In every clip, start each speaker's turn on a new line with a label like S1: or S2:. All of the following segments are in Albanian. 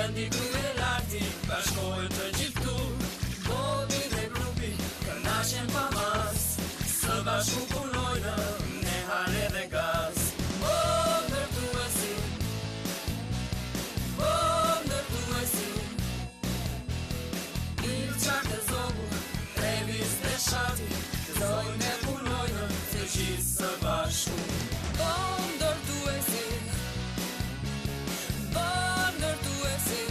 S1: Wendy kryelarti, bashkohen të gjithë këtu. Bobi dhe grupi, kënaqen pa masë. Së bashku punojnë, me hare dhe gaz. Bob ndërtuesi, Bob ndërtuesi. Ilçak dhe Zogu, Trevis dhe Shati, Gëzojnë e punojnë të gjithë së bashku. Bob ndërtuesi, Bob ndërtuesi.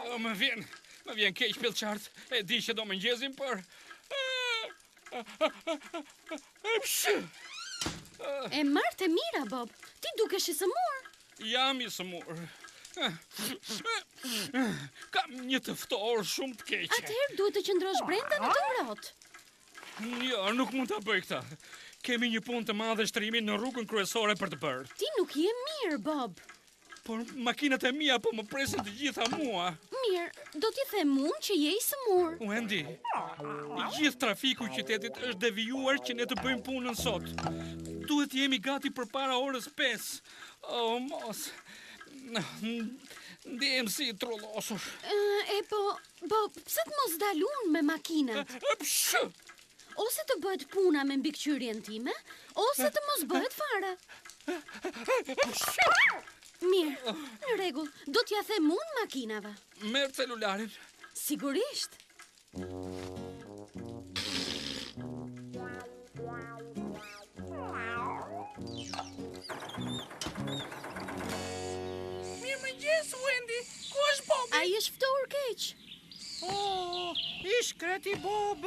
S2: Oh, më vjen, më vjen keq Pilçart. E di që do mëngjesin, por
S3: E martë e mira, Bob. Ti dukesh i sëmurë.
S2: Jam i sëmurë. Kam një të ftohur shumë të keqe.
S3: Atëherë duhet të qëndrosh brenda në të ngrohtë.
S2: Jo, nuk mund ta bëj këtë. Kemi një punë të madhe shtrimi në rrugën kryesore për të bërë.
S3: Ti nuk je mirë, Bob.
S2: Por makinat e mia po më presin të gjitha
S3: mua. Mirë, do t'i them unë që je i sëmurë.
S2: Wendy, i gjithë trafiku i qytetit është devijuar që ne të bëjmë punën sot. Duhet të jemi gati përpara orës 5. Oh, mos. Ndihem si i
S3: trullosur. E po, Bob, pse të mos dal unë me makinat?
S2: Pshë!
S3: Ose të bëhet puna me mbikëqyrjen time, ose të mos bëhet fare. Mirë, në rregull, do t'ia them unë makinave.
S2: Merr celularin.
S3: Sigurisht.
S4: Mirëmëngjes, Wendy. Ku është Bobi?
S3: Ai është ftohur keq.
S4: Oh, i shkreti Bob.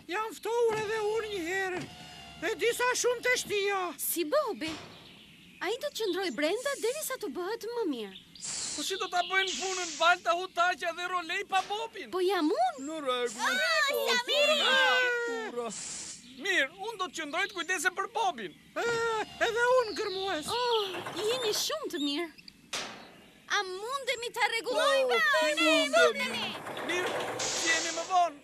S4: Jam ftohur edhe unë një herë. E di sa shumë teshtija.
S3: Si Bobi. Ai do të qëndrojë brenda derisa të bëhet më
S2: mirë. Po si do ta bëjnë punën Balta, Hutaqja dhe Rolej pa Bobin?
S3: Po jam
S2: unë. Në rregull.
S5: Ah, po, sa mirë.
S2: Ura. Mirë, unë do të qëndroj të kujdesem për Bobin.
S4: E, edhe unë gërmues.
S3: Oh, jeni shumë të mirë. A mundemi ta rregullojmë?
S2: Po, ne mundemi. Mirë, jemi më vonë.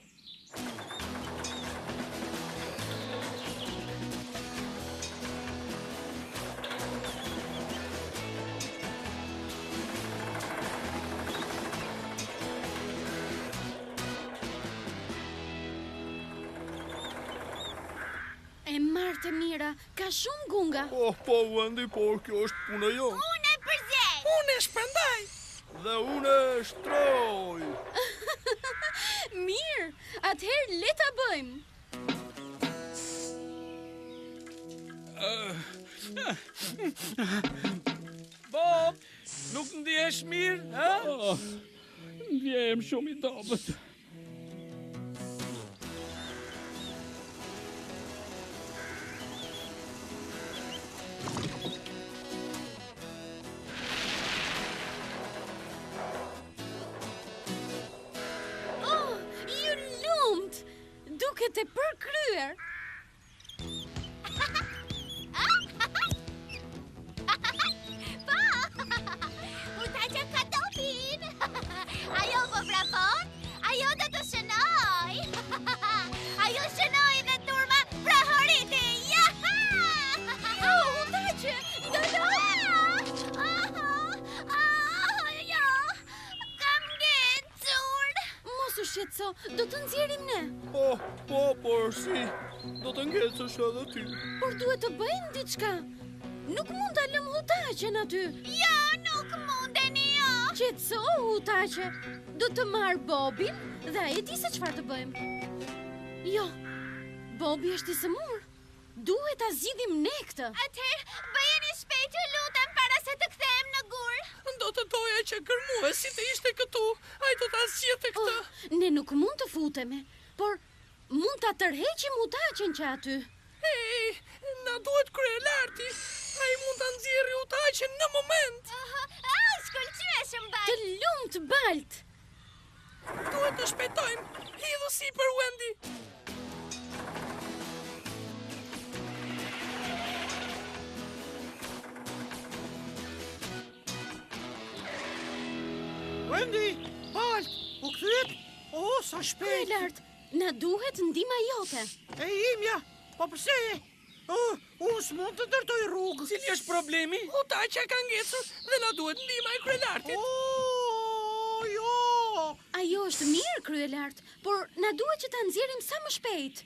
S3: E martë e mira, ka shumë gunga.
S6: Oh, po, Wendy, por kjo është puna
S5: jonë. Unë e
S4: përziej. Unë e shpërndaj.
S6: Dhe unë e shtroj.
S3: Mirë, atëherë le ta bëjmë.
S2: Bob, nuk ndihesh mirë, ha? Oh, ndjehem shumë i dobët.
S3: Oh, ju lumtë! Duket e përkryer!
S5: Po! Hutaqja ka topin! Ajo po vrapon, ajo do të shënojë! Ajo shënoi dhe turma brohoriti! Jaha!
S3: Oh, Hutaqe, ndalo!
S5: Ah, jo! Kam ngecur!
S3: Mos u shqetëso, do të nxjerrim
S6: ne. Oh, po, por si? Do të ngecësh edhe
S3: ti. Por duhet të bëjmë diçka. Nuk mund ta lëmë Hutaqen aty.
S5: Jo, nuk mundeni, jo.
S3: Qetësohu, Hutaqe. Do të marr Bobin dhe ai e di se çfarë të bëjmë. Jo, Bobi është i sëmurë. Duhet ta zgjidhim ne
S5: këtë. Atëherë, bëjeni shpejt, ju lutem, para se të kthehem në
S4: gur. Do të doja që gërmuesi të ishte këtu. Ai do ta zgjidhte këtë.
S3: Oh, ne nuk mund të futemi, por mund ta tërheqim Hutaqen që aty.
S4: Hej, na duhet kryelarti. Ai mund ta nxjerrë Hutaqen në
S5: moment. Ah, shkëlqyeshëm
S3: Balt. Të lumtë Balt.
S4: Duhet të shpejtojmë. Hidhu sipër Wendy. Wendy, Balt, u kthyet? Oh, sa shpejt.
S3: Kryelart, na duhet ndihma jote.
S4: E imja, po përse? Oh, unë s'mund të ndërtoj rrugë.
S2: Cili është problemi? Hutaqja ka ngecur dhe na duhet ndihma e Kryelartit.
S4: Oh, jo!
S3: Ajo është mirë, Kryelart, por na duhet që ta nxjerrim sa më shpejt.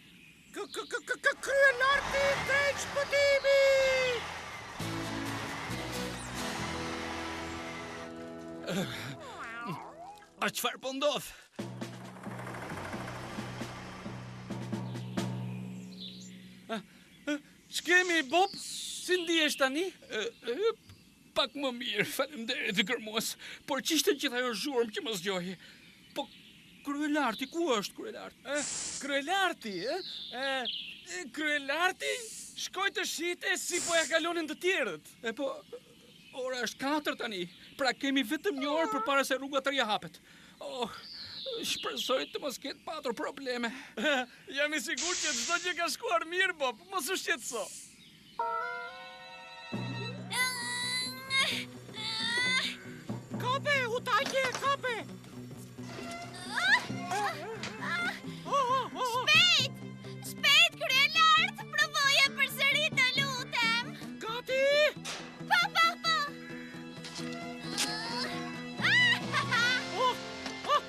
S4: K k k k k Kryelarti drejt shpëtimi!
S2: A çfarë po ndodh? Ç'kemi Bob? Si ndihesh tani? Pak më mirë, faleminderit gërmues. Por ç'ishte gjithë ajo zhurmë që më zgjoi? Po Kryelarti, ku është Kryelarti?
S6: E, Kryelarti, e? E, Kryelarti shkoi të shihte si po ia kalonin të tjerët.
S2: E po, ora është 4 tani. Pra kemi vetëm një orë përpara se rruga të rihapet. Oh, shpresoj të mos ketë patur probleme.
S6: Jam i sigurt që çdo gjë ka shkuar mirë, Bob, mos u shqetëso.
S4: Kape, hutaqe, kape!
S5: Shpejt! Shpejt, Kryelart! Provoje përsëri të lutem!
S4: Gati!
S5: Po, po, po!
S4: Oh, oh,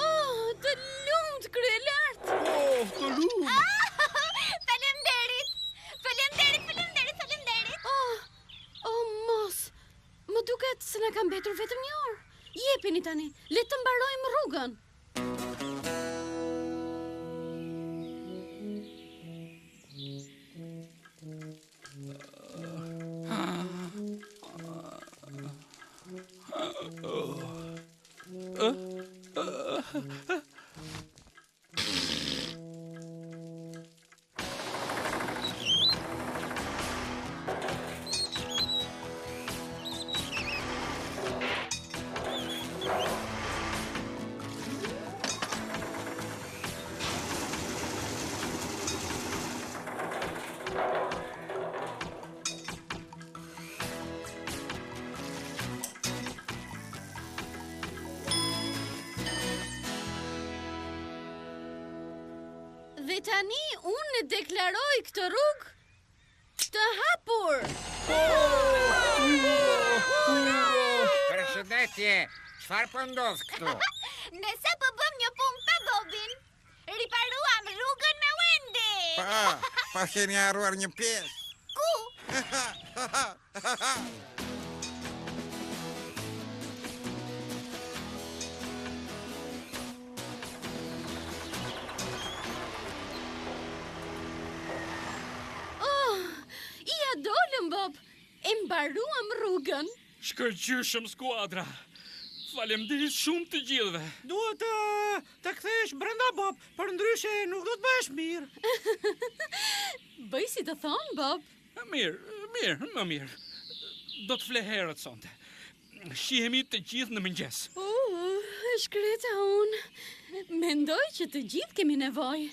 S3: Oh, të lumtë, Kryelart!
S6: Oh, të lumtë!
S5: Faleminderit! Faleminderit, faleminderit, faleminderit!
S3: Oh, oh mos! Më duket se na ka mbetur vetëm një orë. Jepini tani, le të mbarojmë rrugën. Dhe tani unë e deklaroj këtë rrugë të hapur.
S7: Përshëndetje, çfarë po ndodh këtu?
S5: Ne sapo bëmë një punë pa Bobin. Riparuam rrugën me Wendy.
S7: Pa, pa keni harruar një pjesë.
S5: Ku?
S3: Oh, ia dolëm, Bob. E mbaruam rrugën.
S2: Shkëlqyshëm skuadra. Faleminderit shumë të gjithëve.
S4: Duhet të, të kthehesh brenda Bob, përndryshe nuk do të bëhesh mirë.
S3: Bëj si të thonë, Bob.
S2: Mirë, mirë, më mirë. Do të fle herët sonte. Shihemi të gjithë në mëngjes.
S3: Uh, e shkreta unë. Mendoj që të gjithë kemi nevojë.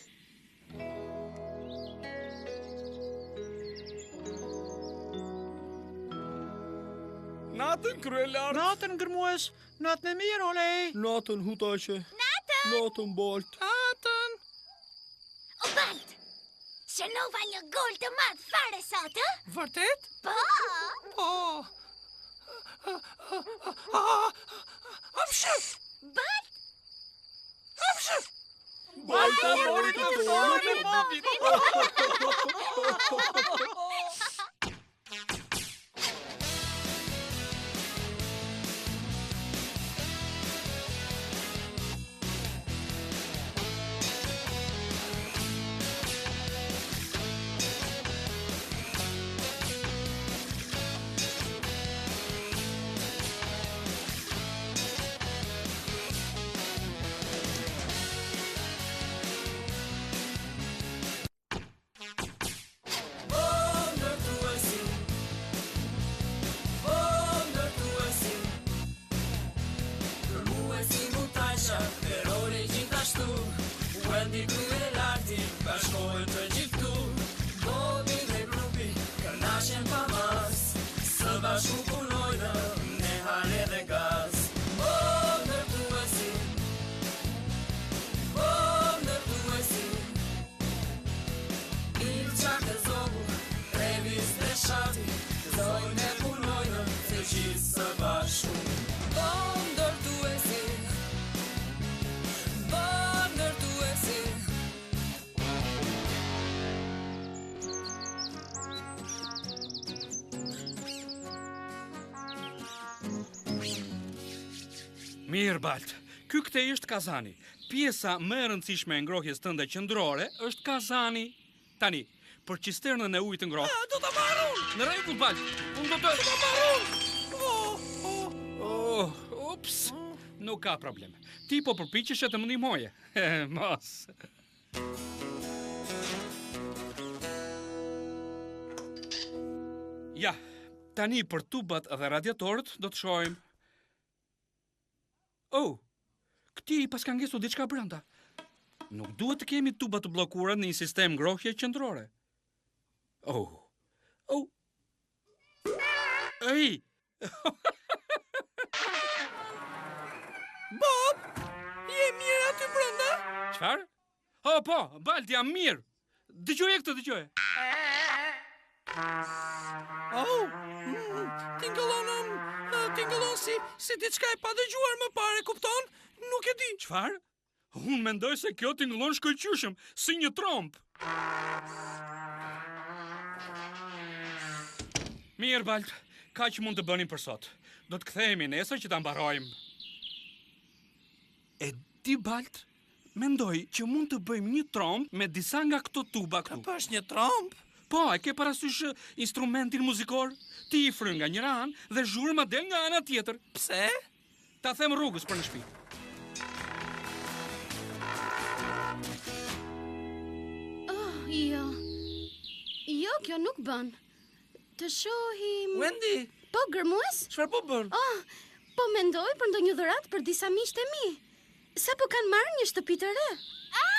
S6: Natën Kryelart.
S4: Natën gërmues, natën e mirë, olej.
S6: Natën hutaqe.
S5: Natën!
S6: Natën Balt.
S2: Natën.
S5: O Balt! Shënova një gol të madh fare sot, ë?
S2: Vërtet?
S5: Po!
S2: Po. Afshë!
S5: Balt!
S2: Afshë!
S6: Balta mori të ftohën e Bobit.
S1: Bob ndërtuesi Bob ndërtuesi Gërmuesi Hutaqja dhe Roli gjithashtu Wendy Kryelarti bashkohen të gjithë këtu Bobi dhe grupi kënaqen pa mas Së bashku punojnë me hare dhe gaz.
S2: Mirë, Balt. Ky këtej është kazani. Pjesa më e rëndësishme e ngrohjes tënde qendrore është kazani. Tani, për cisternën e ujit të ngrohtë.
S4: Ah, do ta marr unë.
S2: Në rregull, Balt. Unë do të
S4: Do ta marr unë. Oh, oh.
S2: Oh, ups. Nuk ka problem. Ti po përpiqeshe të më ndihmoje. Mos. Ja, tani për tubat dhe radiatorët do të shohim. Oh, këtij i paska ngecur diçka brenda. Nuk duhet të kemi tuba të bllokuara në një sistem ngrohje qendrore. Oh, oh. Ej!
S4: Bob, je mirë aty brenda?
S2: Çfarë? Oh, po, Balt, jam mirë. Dëgjoje këtë, dëgjoje.
S4: Oh, mm, tingëllon, um, tingëllon si, si diçka e padëgjuar më parë, e kupton? Nuk e di.
S2: Çfarë? Unë mendoj se kjo tingëllon shkëlqyeshëm, si një trompë. Mirë, Balt, kaq mund të bënim për sot. Do të kthehemi nesër që ta mbarojmë. E di Balt, mendoj që mund të bëjmë një trompë me disa nga këto tuba këtu.
S4: Po është një trompë?
S2: Po, e ke parasysh instrumentin muzikor? Ti i fryn nga njëra anë dhe zhurma del nga ana tjetër.
S4: Pse?
S2: Ta them rrugës për në shtëpi.
S3: Oh, jo. Jo, kjo nuk bën. Të shohim...
S6: Wendy!
S3: Po, gërmues?
S6: Çfarë po bën?
S3: Oh, po mendoj për ndonjë dhuratë për disa miqtë e mi. Sapo kanë marrë një shtëpi të re.
S5: Ah!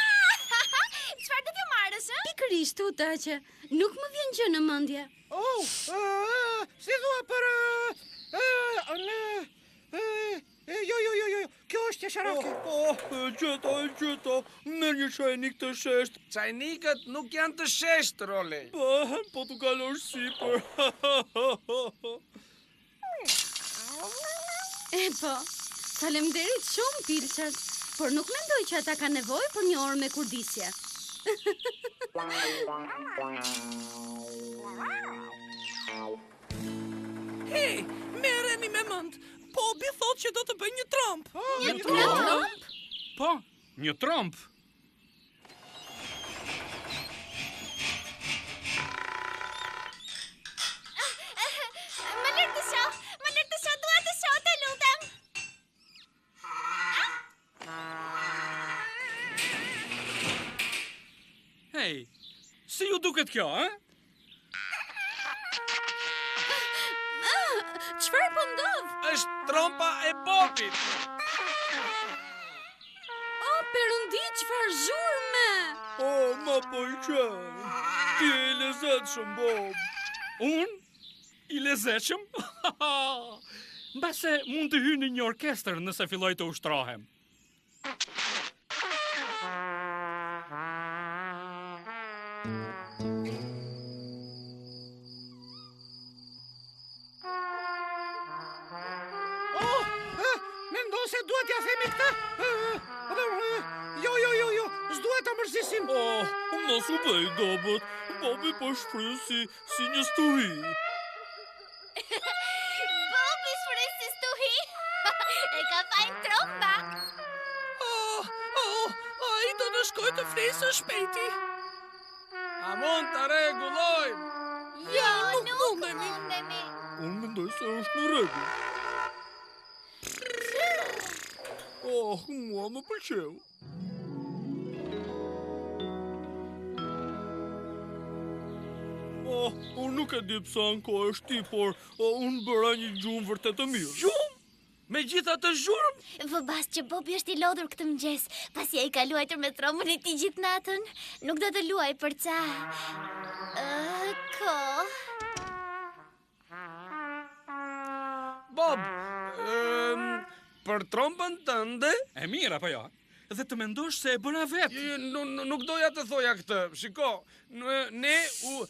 S5: Çfarë do t'ju marrësh, ë?
S3: Pikërisht, tutaqe, nuk më vjen gjë në mendje.
S4: Oh, uh, si thua për uh, uh, në uh, jo, jo, jo, jo, kjo është qesharake.
S6: Oh, oh, e gjeta, e gjeta. Merr një çajnik të sheshtë. Çajnikët nuk janë të sheshtë, Roli. Bëhen po t'u kalosh sipër.
S3: E po, faleminderit shumë Pilçat, por nuk mendoj që ata kanë nevojë për një orë me kurdisje.
S4: Hej, merreni me mend. Bobi thotë që do të bëjë një trompë.
S3: Oh, një trompë?
S2: Po, një trompë.
S5: Më lër të shoh, më lër të shoh, dua të shoh, të lutem.
S2: Hej, si ju duket kjo, ë?
S3: Çfarë po ndodh?
S6: Është trompa e Bobit.
S3: O, perëndi, çfarë zhurme!
S6: O, më pëlqen. Ti je i lezetshëm, Bob.
S2: Unë? I lezetshëm? Mbase mund të hyj në një orkestër nëse filloj të ushtrohem.
S4: Oh, eh, mendon se duhet t'ia themi këtë? Eh, eh, jo, jo, jo, jo, s'duhet ta mërzisim.
S6: Oh, mos u bëj i dobët. Bobi po shfryn si, si një stuhi.
S5: Bobi shfryn si stuhi. E ka fajin tromba.
S4: Oh, oh, ai do të shkojë të flejë së shpejti.
S6: A mund ta rregullojmë?
S4: Jo, nuk mundemi.
S5: mundemi.
S6: Unë mendoj se është në rregull. Oh, mua më pëlqeu. Oh, unë nuk e di pse ankohesh ti, por oh, unë bëra një gjumë vërtet të mirë. Gjumë? Me gjithë atë zhurmë?
S5: Vë bast që Bobi është i lodhur këtë mëngjes, pasi ai ka luajtur me trombën e tij gjithë natën. Nuk do të luajë për ca kohë.
S6: Bob, ëm, për trompën tënde?
S2: E mirë apo jo? Dhe të mendosh se e bëra vetë.
S6: Jo, jo, nuk doja të thoja këtë. Shiko, ne u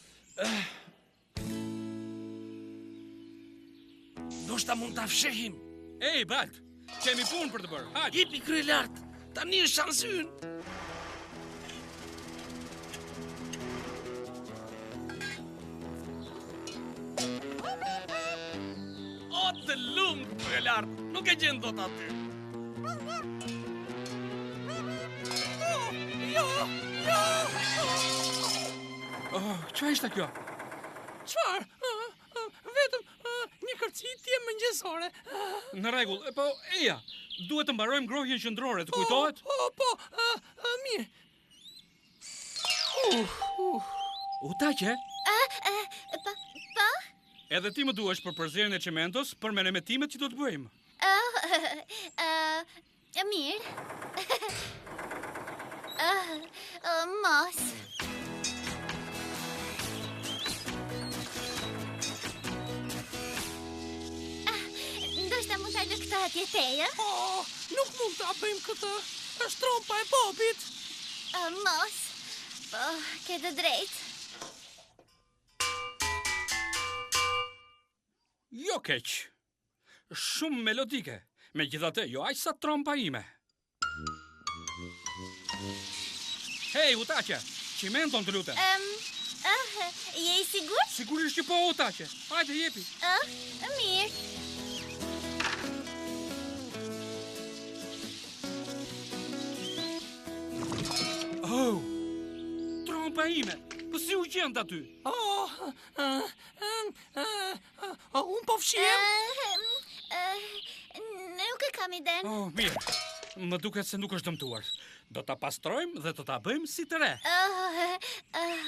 S6: Ndoshta mund ta fshehim.
S2: Ej, Balt, kemi punë për të bërë. Hajde.
S6: Jepi kryelart. Tani është shansi ynë. O të lumtë kryelart, nuk e gjen dot aty.
S2: Çfarë ishte kjo?
S8: Çfarë? Vetëm një kërcitje mëngjesore.
S2: Në rregull, po eja, duhet të mbarojmë ngrohjen qendrore, të kujtohet?
S8: Po, po, po, mirë.
S2: Uh, uh. Utaqe?
S5: Po, po?
S2: Edhe ti më duhesh për përzierjen e çimentos për meremetimet që do të bëjmë.
S5: Oh, uh, mirë. uh, uh, mos. Ah, ndoshta mund ta lë këtë atje te, ë?
S8: Oh, nuk mund ta bëjmë këtë. Është trompa e Bobit.
S5: Uh, mos. Po, ke të drejtë.
S2: Jo keq. Shumë melodike. Megjithatë, jo aq sa trompa ime. Hej, Utaqe, çimenton të lutem.
S5: Ëm, uh, je i sigurt?
S2: Sigurisht që po, Utaqe. Hajde, jepi.
S5: Uh, mirë.
S2: Oh, trompa ime. Po si u gjend aty?
S8: Oh, uh, uh, uh, unë po fshihem.
S5: Uh, nuk e kam idenë.
S2: Oh, mirë. Më duket se nuk është dëmtuar. Do ta pastrojmë dhe do ta bëjmë si të re.
S5: Oh, uh,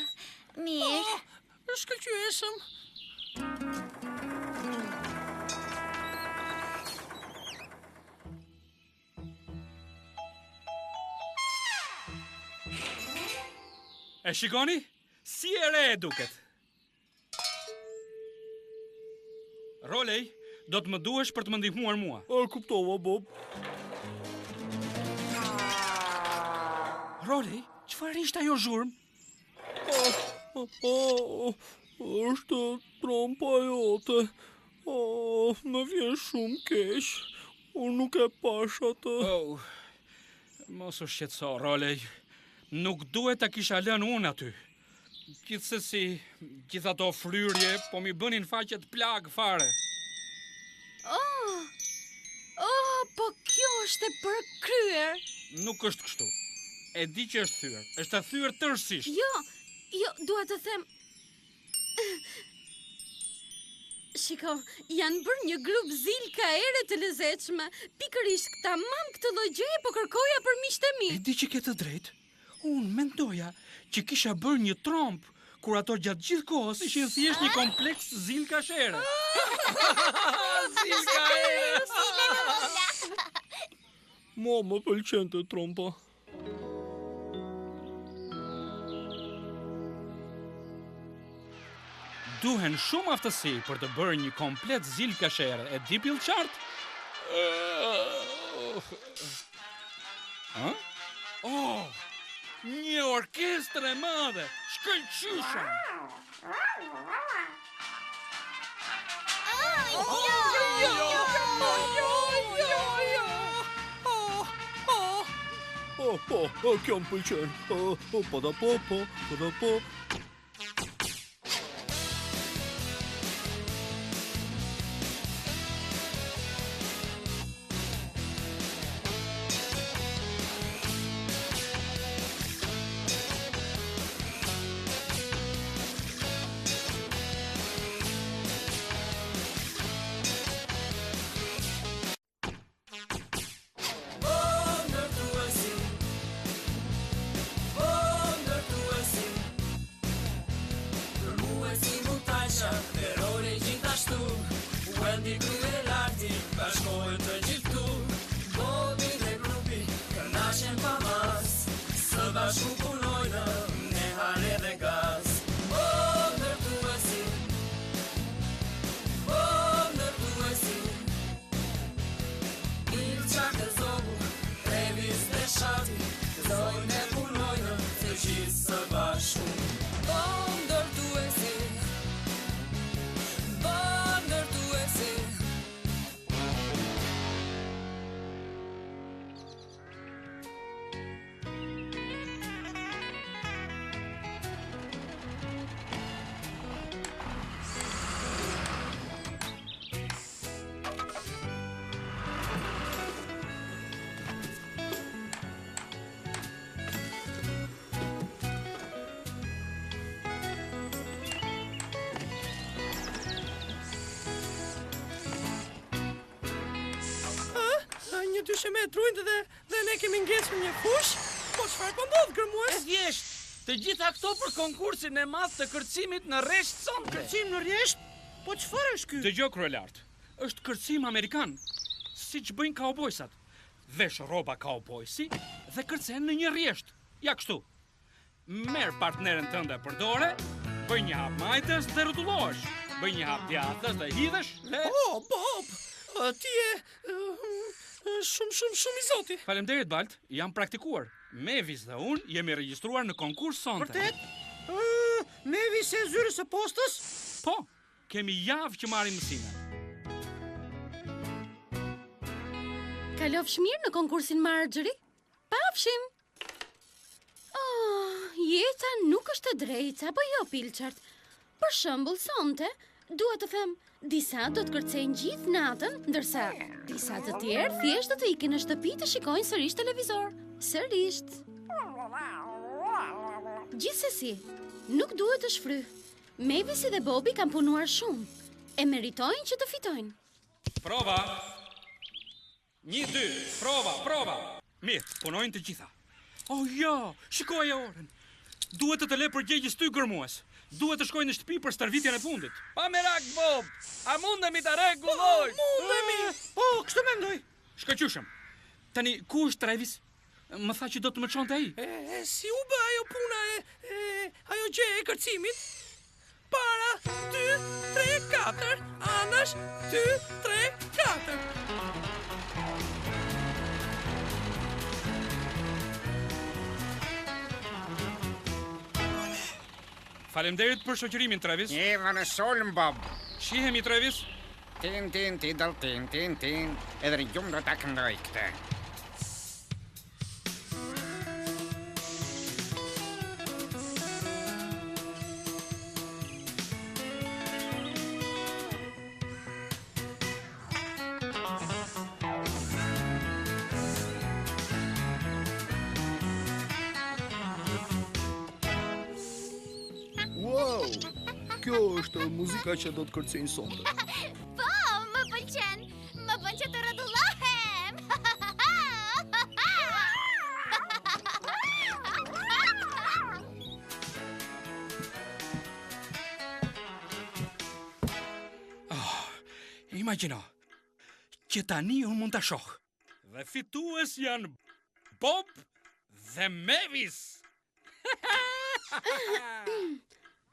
S5: mirë.
S8: Oh, shkëlqyeshëm.
S2: E shikoni? Si e re e duket. Rolej, do të më duhesh për të më ndihmuar
S6: mua. E kuptova, Bob.
S2: Rolej, çfarë ishte ajo zhurmë?
S6: Oh, oh, oh, është trompa jote. Oh, më vjen shumë keq. Unë nuk e pashë atë.
S2: Oh, mos u shqetëso, Rolej. Nuk duhet ta kisha lënë unë aty. Gjithsesi, gjithë ato fryrje po m'i bënin faqet plagë fare.
S3: Oh, oh, po kjo është e përkryer.
S2: Nuk është kështu. E di që është thyer. Është e thyer tërësisht.
S3: Jo, jo, dua të them Shiko, janë bërë një grup zilka ere të lezetshme. Pikërisht tamam këtë lloj gjëje po kërkoja për miqtë e mi.
S2: E di që ke të drejtë. Unë mendoja që kisha bërë një trompë, kur ato gjatë gjithë kohës ishin thjesht një kompleks zilkash ere.
S6: Zilka ere! Mua më pëlqente trompa.
S2: Duhen shumë aftësi për të bërë një komplet zilkash ere, e di Pilçart? Ë? Oh, një orkestër e madhe, shkëlqyeshëm.
S6: Oh, po, oh, kjo më pëlqen. Oh, oh, po da po, po, po da po.
S8: dysheme e drunjtë dhe dhe ne kemi ngecur në një fushë. Po çfarë po ndodh gërmues?
S2: E thjeshtë, të gjitha këto për konkursin e madh të kërcimit në rresht sonte.
S4: Kërcim në rresht? Po çfarë është ky?
S2: Dëgjo kryelartë. Është kërcim amerikan, siç bëjnë kaubojsat. Vesh rroba kaubojsi dhe kërcen në një rresht. Ja kështu. Merr partneren tënde për dore, bëj një hap majtas dhe rrotullohesh. Bëj një hap djathtas dhe hidhesh
S8: dhe Oh, Bob, ti je shumë shumë shumë i zoti.
S2: Faleminderit Balt, jam praktikuar. Mevis dhe unë jemi regjistruar në konkurs sonte.
S4: Vërtet? Ë, Mevis e zyrës së postës?
S2: Po, kemi javë që marrim mësime.
S3: Kalofsh mirë në konkursin Marjorie. Pafshim! Oh, jeta nuk është e drejtë, apo jo, Pilçart? Për shembull, sonte, dua të them, disa do të kërcejnë gjithë natën, ndërsa disa të tjerë thjesht do të ikin në shtëpi të shikojnë sërish televizor. Sërish. Gjithsesi, nuk duhet të shfryj. Mevisi dhe Bobi kanë punuar shumë. E meritojnë që të fitojnë.
S2: Prova! Një, dy, prova, prova! Mirë, punojnë të gjitha. Oh, jo, shikoje orën. Duhet të të lë përgjegjës ty gërmues. Duhet të shkoj në shtëpi për stërvitjen e fundit.
S9: Pa merak, Bob, a mundemi ta rregullojmë?
S8: Po, mundemi.
S4: Po, kështu mendoj.
S2: Shkëlqyshëm. Tani, ku është Travis? Më tha që do të më çonte
S8: ai. E, e, si u bë ajo puna e, e ajo gjë e kërcimit? Para, 2, 3, 4, anash, 2, 3, 4.
S2: Faleminderit për shoqërimin, Travis.
S7: Jeva në sulm, Bob.
S2: Shihemi, Travis.
S7: Tin, tin, tidëll, tin, tin, tin. Edhe në gjumë do ta këndoj këtë.
S6: Wow! Kjo është muzika që do të kërcejnë sonte.
S5: Po, më pëlqen. Më bën që të rrotullohem.
S2: Oh, imagjino që tani unë mund ta shoh. Dhe fitues janë Bob dhe Mavis.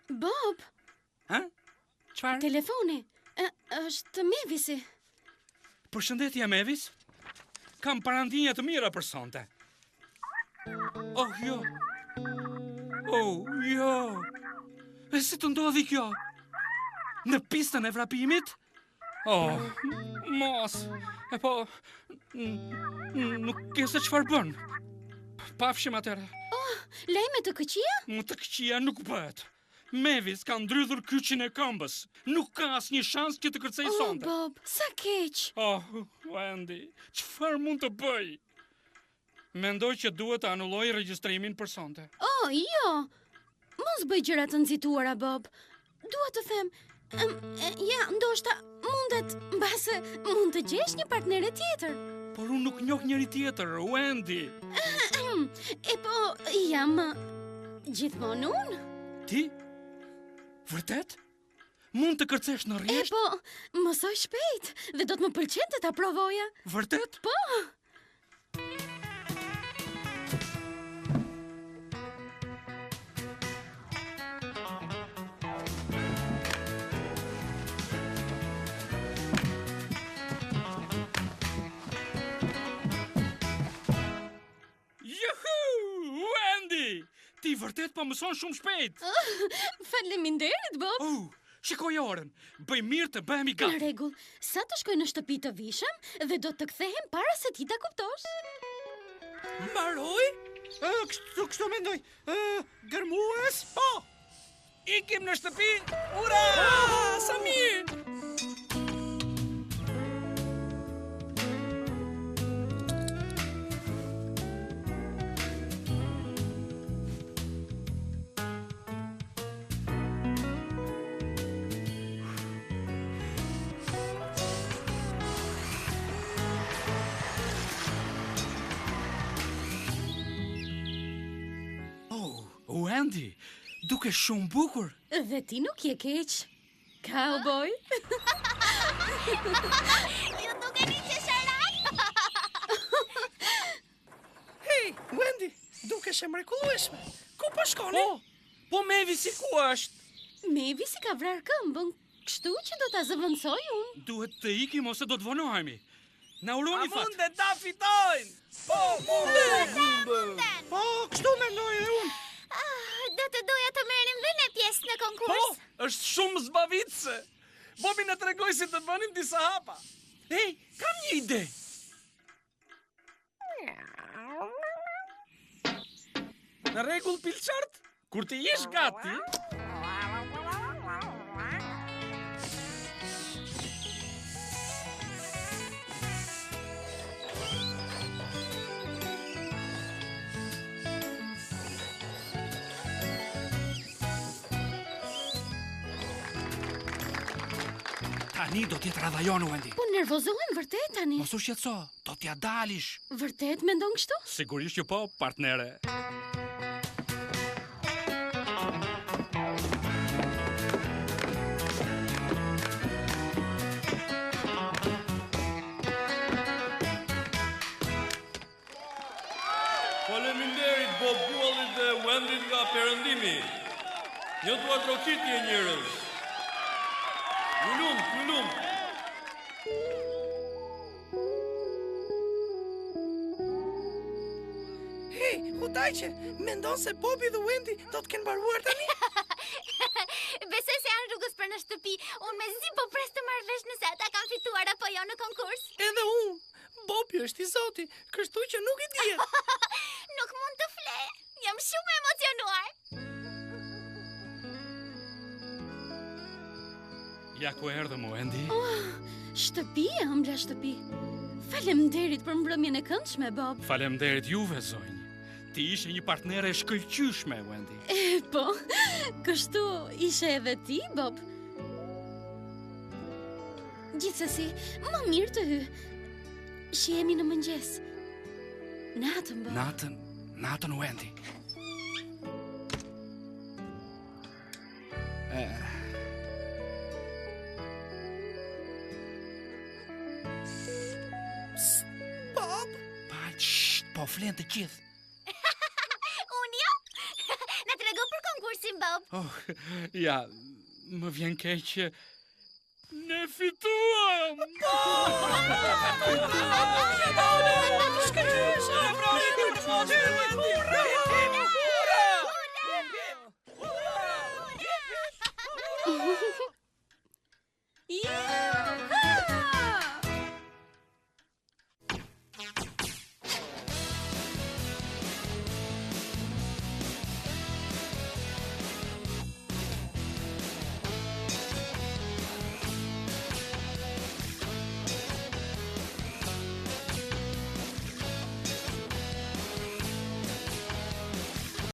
S3: Bob,
S2: Ha? Çfarë?
S3: Telefoni. Ë, është Mevisi.
S2: Përshëndetje Mevis. Kam parandjenja të mira për sonte. Oh, jo. Oh, jo. E si të ndodhi kjo? Në pistën e vrapimit? Oh, mos. E po, nuk ke se çfarë bën. Pafshim atëherë.
S3: Oh, lajme të këqija?
S2: Më të këqija nuk bëhet. Mevis ka ndrydhur kyçin e këmbës. Nuk ka asnjë shans që të kërcejë
S3: oh,
S2: sonte.
S3: Oh, Bob, sa keq.
S2: Oh, Wendy, çfarë mund të bëj? Mendoj që duhet të anulloj regjistrimin për
S3: sonte. Oh, jo. Mos bëj gjëra të nxituara, Bob. Dua të them, um, ja, ndoshta mundet, mbase mund të gjesh një partnere tjetër.
S2: Por unë nuk njoh njeri tjetër, Wendy.
S3: E po, jam gjithmonë unë.
S2: Ti? Vërtet? Mund të kërcesh në
S3: rresht? E po, mësoj shpejt dhe do të më pëlqente ta provoja.
S2: Vërtet?
S3: Po.
S2: Juhu! Wendy! Ti vërtet po mëson shumë shpejt.
S3: Faleminderit, Bob.
S2: Oh, shikoje orën. Bëj mirë të bëhemi
S3: gati. Në rregull, sa të shkoj në shtëpi të vishem dhe do të kthehem para se ti ta kuptosh.
S8: Mbaroi?
S4: Ë, kështu kështu mendoj. Ë, gërmues? Po.
S9: Ikim në shtëpi. Ura!
S8: Ah, sa mirë!
S2: Dukesh shumë bukur.
S3: Dhe ti nuk je keq. Cowboy.
S5: Ju dukeni qesharak.
S8: Hej, Wendy, dukesh e mrekullueshme. Ku po shkoni?
S2: Po, po Mevisi ku është?
S3: Mevisi ka vrarë këmbën, kështu që do ta zëvendësoj unë.
S2: Duhet të ikim ose do të vonohemi. Na uroni
S9: A
S2: fat.
S9: munde ta fitojnë? Po, munde!
S4: Po, kështu mendoj edhe unë.
S5: Ah, do të doja të merrim dhe ne pjesë në
S9: Po,
S5: konkurs.
S9: është shumë zbavitëse. Bobi na tregoi si të bënim disa hapa.
S2: Ej, kam një ide.
S9: Në rregull Pilçart, kur të jesh gati,
S2: Tani do të jetë radha jonë, Wendy.
S3: Po nervozohem vërtet tani.
S2: Mos u shqetëso, do t'ja dalish.
S3: Vërtet mendon kështu?
S2: Sigurisht që po, partnere.
S6: Faleminderit Bob Buallit dhe Wendit nga Perëndimi. Një duartrokitje njerëz. Ju lumt, ju lumt.
S8: Hej, hudaqe, mendon se Bobby dhe Wendy do të kenë mbaruar tani?
S5: Besoj se janë rrugës për në shtëpi. Unë mezi po pres të marr vesh nëse ata kanë fituar apo jo në konkurs.
S8: Edhe unë. Bobby është i zoti, kështu që nuk i dihet.
S5: Nuk mund të fle. Jam shumë e emocionuar.
S2: Ja ku erdhëm, Wendy.
S3: Oh, shtëpi, e ëmbla shtëpi. Faleminderit për mbrëmjen e këndshme, Bob.
S2: Faleminderit juve, zonjë. Ti ishe një partnere e shkëlqyeshme, Wendy.
S3: E, po, kështu ishe edhe ti, Bob. Gjithsesi, më mirë të hy. Shihemi në mëngjes. Natën, Bob.
S2: Natën, natën Wendy. Eh.
S8: Psst, Bob.
S2: Pa, sht, po flen të gjithë.
S5: Unë jo. Na trego për konkursin, Bob.
S2: Oh, ja, më vjen keq që ne fituam.
S8: Shkëlqyeshëm!